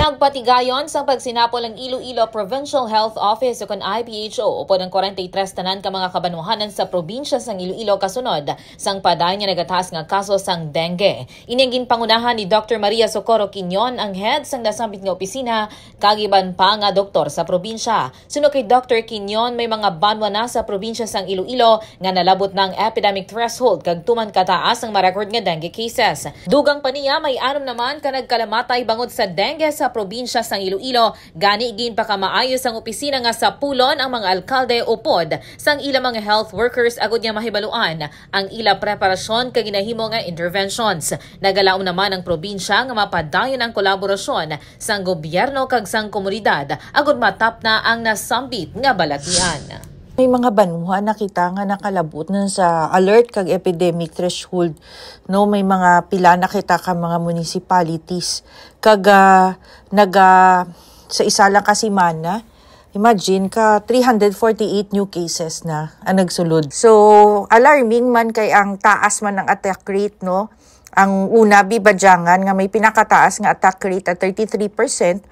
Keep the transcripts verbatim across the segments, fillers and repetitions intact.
Nagpatigayon sang pagsinapol ang Iloilo Provincial Health Office o kon I P H O upod ang kwarenta y tres tanan ka mga kabanwahanan sa probinsya sang Iloilo kasunod sang padayon nga nagataas nga kaso sang dengue. Ini ang ginpangunahan ni Doctor Maria Socorro Quinion, ang head sang nasambit nga opisina, kag iban pa nga doktor sa probinsya. Suno kay Doctor Quinion, may mga banwa na sa probinsya sang Iloilo nga nalabot na ang epidemic threshold kag tuman kataas ang ma-record nga dengue cases. Dugang pa niya, may anom naman ka nagkalamatay bangod sa dengue sa probinsya sang Iloilo, gani ginpakamaayo sang opisina nga sapulon ang mga alkalde upod sang ila mga health workers agud nga mahibaluan ang ila preparasyon kag ginahimo nga interventions. Nagalaom naman ang probinsya nga mapadayon ang kolaborasyon sang gobyerno kag sang komunidad agud matapna ang nasambit nga balatian. May mga banwa na kita nga nakalabot na sa alert kag epidemic threshold, no? May mga pila na kita ka mga municipalities kag, ah, naga, sa isa lang ka semana, imagine ka, three hundred forty-eight new cases na ang nagsulod. So, alarming man kay ang taas man ang attack rate, no? Ang una, Bibadyangan, nga may pinakataas nga attack rate at thirty-three percent,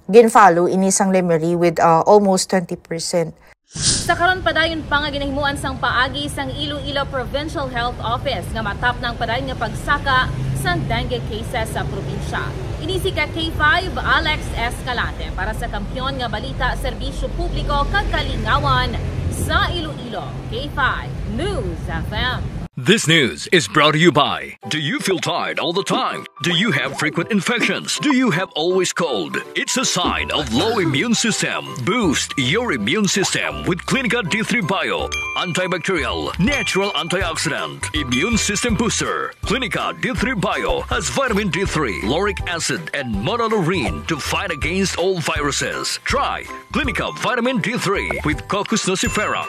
gin-follow ini sang Lemery with, uh, almost twenty percent. Sa karon, padayon pa nga ginahimuan sang paagi sang Iloilo Provincial Health Office nga matapna ang padayon nga pagsaka sang dengue cases sa probinsya. Ini si ka K five, Alex Escalante, para sa Kampiyon nga Balita, Serbisyo Publiko kag Kalingawan sa Iloilo. K five News F M. This news is brought to you by: Do you feel tired all the time? Do you have frequent infections? Do you have always cold? It's a sign of low immune system. Boost your immune system with Clinica D three Bio. Antibacterial, natural antioxidant, immune system booster. Clinica D three Bio has vitamin D three, lauric acid, and monolaurin to fight against all viruses. Try Clinica Vitamin D three with Cocos nucifera.